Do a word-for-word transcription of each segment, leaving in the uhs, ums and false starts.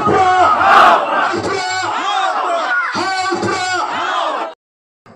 Prah! Prah! Prah!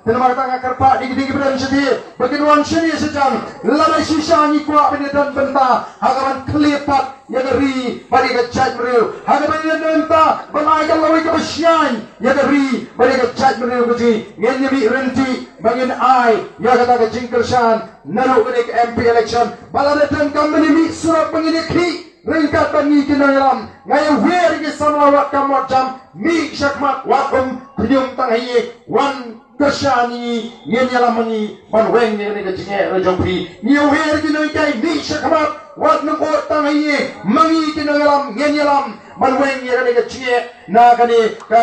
Te namar kata nga kyrpad ïa ki dei ki briew shatei ba kin wan shane shajan, lada shisha ngi kwah ban ïadon bynta ha ka ban khlieh pat ïa ka ri bad ïa ka jaitbynriew, ha ka ban ïadon bynta ban ai ka lawei kaba shngaiñ ïa ka ri bad ïa ka jaitbynriew ka jong ngi. Ngin ïa mih ryntih ba ngin ai ïa kata ka jingkyrshan naduh kane ka M P election, ba lada donkam ban ïa mih surok ba ngin ïa khih ryngkat bad ngi ki nongïalam. Nga ïawer ïa ki samla wat kam wat jam, mih shakhmat, wat ym khñium tang ha ïing, wan kyrshan ïa ngi, ngin ïalam ma ngi ban weng ïa kane ka jingeh ruh jong phi. Ngi ïawer ïa ki nonghikai, mih shakhmat, wat nym ud tang ha ïing, ma ngi ki nongïalam ngin ïalam ban weng ïa kane ka jingeh, na kane ka,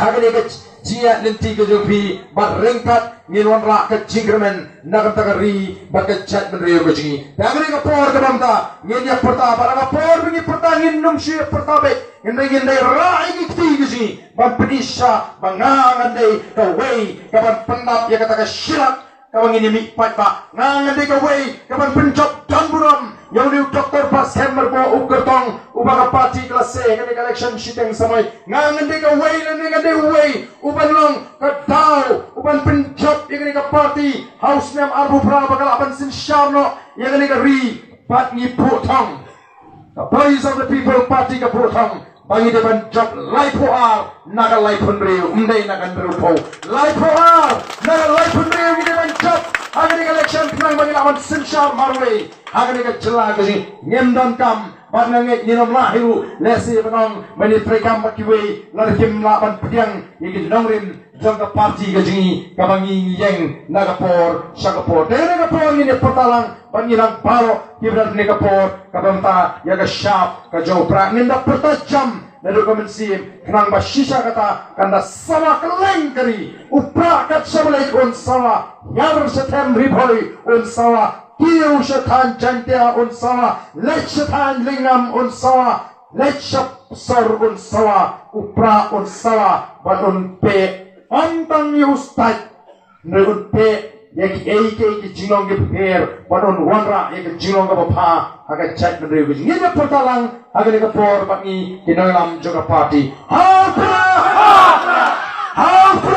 ha kane ka jingïaid lynti ka jong phi, bad ryngkat ngin wanrah ka jingkyrmen na ka bynta ka ri bad ka jaitbynriew ka jong ngi. Te ha kane ka por kaba mynta ngin ïa pyrta, bad ha ka por ba ngi pyrta ngin nym shu ïa pyrta beit, ngin dei, ngin dei rah ïa ki kti ka jong ngi ban pyni sha ba nga ngan dei kawei kaban pyndap ïa kata ka shilak kaba ngin ïa mih paidbah. Nga ngan dei kawei kaban pynjop don burom ïa une u Doctor Batskhem Myrboh u kyrtong uba ka party ka la sei ha kane ka election shiteng samoi. Nga ngan dei kawei lane ngan dei uwei uban long ka daw uban pynjop ïa kane ka party ha u snem arphew phra ba ka lah ban synshar noh ïa kane ka ri. Bad ngi buh thong, ka Voice of the People Party ka buh thong ba ngi dei ban jop laiphew ar na ka laiphew hynriew, ym dei na ka hynriewphew. Laiphew ar na ka laiphew hynriew ngi dei ban jop ha kane ka election khnang ba ngi lah ban synshar marwei ha kane ka jylla ka jong ngi. Ngim donkam bad nga ngeit ngin ym lah hi ruh lehse ban ong ban ïatreikam bad kiwei lada kim lah ban pdiang ïa ki nongrim jong ka party ka jong ngi kaba ngi ngi ïeng na ka por sha ka por. Te na ka por ngin ïa pyrta lang bad ngi lang baroh kiba don ha kane ka por kaba mynta ïa ka shap ka jong u Prah. Ngin da pyrta jam naduh ka mynsiem khnang ba shisha kata kan da sawa kylleng ka ri. U Prah kat sha ba leit un sawa, hiar sha them Ri Bhoi un sawa, kiew sha thaiñ Jaintia un sawa, leit sha thaiñ Lyngngam un sawa, leit sha sor un sawa, u Prah un sawa bad un peh. Ym tang ïa u stait, hynrei un peh ïa kiei kiei ki jinglong kiba pher bad un wanrah ïa ka jinglong kaba bha ha ka jaitbynriew ka jong ngi. Ngin ïa pyrta lang ha kane ka por bad ngi ki nongïalam jong ka party. Ha u Prah! Ha u Prah!